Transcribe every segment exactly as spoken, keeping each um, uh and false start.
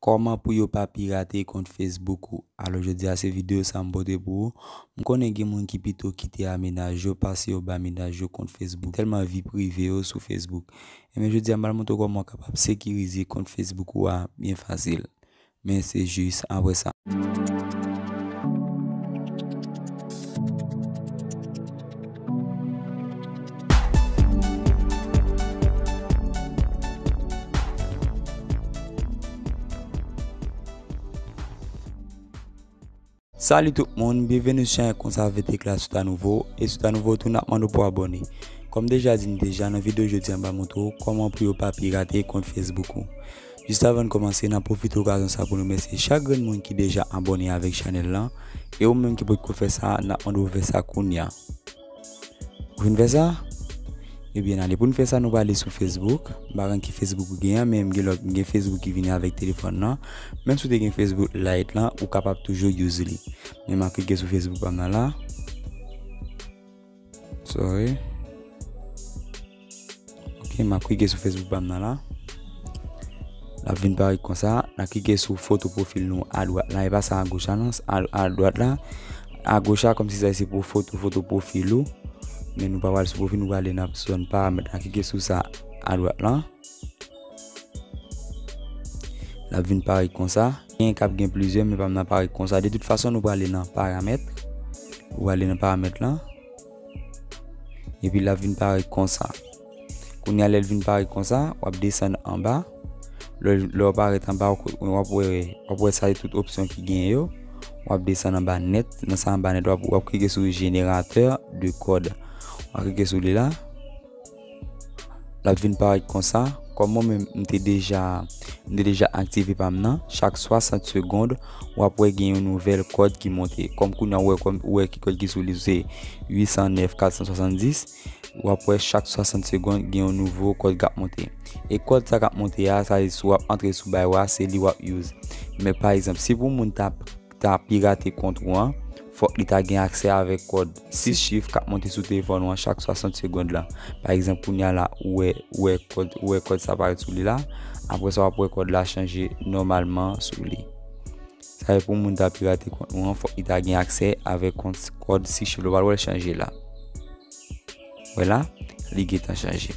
Kòman pou yo pa pirate kont Facebook ou? Alò, jodi a se videyo sa m pote pou ou. M konnen gen moun ki pito kite a mennaj yo pase yo ba mennaj yo kont Facebook, tèlman vi prive yo sou Facebook. Ebyen, jodi a m pral montre w kòman w kapab sekirize kont Facebook ou a byen fasil. Men se jis apre sa. Salut tout moun, byenveni sou chanèl Konsa Vètèk la. Si w ta nouvo, e si w ta nouvo tou, n ap mande w pou abòne. Kòm deja di n deja, nan videyo jodi a, m pral montre w kòman pou yo pa pirate kont Facebook ou. Jis avan n kòmanse, n ap pwofite okazyon sa pou n remèsye chak grenn moun ki deja abòne avèk chanèl lan. E ou menm ki potko fè sa, n ap mande w fè sa kounye a. Ou fin fè sa? Ebyen, ale pou n fè sa, nou prale sou Facebook. M pa konn ki Facebook ou gen an, men m gen lòt, m gen Facebook ki vini avèk telefòn nan. Menm si w te gen Facebook Lite lan, ou kapab toujou use li. Men m a klike sou Facebook pa m nan la. Sorry. Ok, m ap klike sou Facebook pa m nan la. L ap vin parèt konsa. N a klike sou foto pwofil nou adwat la. E pa sa agoch la non, a, adwat la. Agoch la, kòmsi sa se pou foto, foto pwofil ou. Men nou pa pral sou pwofil, nou prale nan zòn paramèt la. Klike sou sa adwat la. L ap vin parèt konsa. Gen k ap gen plizyè, men pa m nan parèt konsa. De tout fason, nou prale nan paramèt. Ou prale nan paramèt la. Epi l ap vin parèt konsa. Kounye a, lè l vin parèt konsa, w ap desann anba. Lè, lè w parèt anba, w ap wè, w ap wè sa se tout opsyon ki genyen yo. W ap desann anba nèt. Nan sa anba nèt, w ap, w ap klike sou générateur de code. W ap klike sou li la. L ap vin parèt konsa. Kòm mwen menm, m te deja, m te deja aktive pa m nan, chak swasant segonn, w ap wè gen yon nouvèl kòd ki monte. Kòm kounye a, ou wè, kòm, ou wè ki kòd ki sou li, se uit san nèf kat san swasanndis. W ap wè chak swasant segonn, gen yon nouvo kòd k ap monte. E kòd sa k ap monte a, sa se si w ap antre sou bay ou a, se li w ap use. Men pa egzanp, si pou moun ta, ta pirate kont ou an, fòk li ta gen aksè avèk kòd sis chif k ap monte sou telefòn ou an chak swasant segonn la. Pa egzanp, kounye a la, ou wè, ou wè kòd, ou wè kòd sa parèt sou li la. Apre sa, w ap wè kòd la chanje nòmalman sou li. Sa vle pou moun ta pirate kont nou an, fòk li ta gen aksè avèk kont, kòd sis chif la, w pral wè l chanje la. Wè la, li gentan chanje.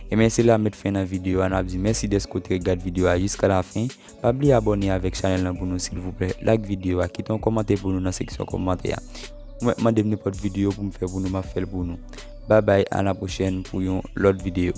Ebyen, se la m met fen nan videyo a. N ap di mèsi dèske w te gade videyo a jiska lafen. Pa bliye abòne avèk chanèl lan pou nou, silvouplè. Like videyo a, kite yon kòmantè pou nou nan seksyon kòmantè a. Ou mèt mande m nenpòt videyo pou m fè pou nou, m ap fè l pou nou. Babay, a la pwochèn pou yon lòt videyo.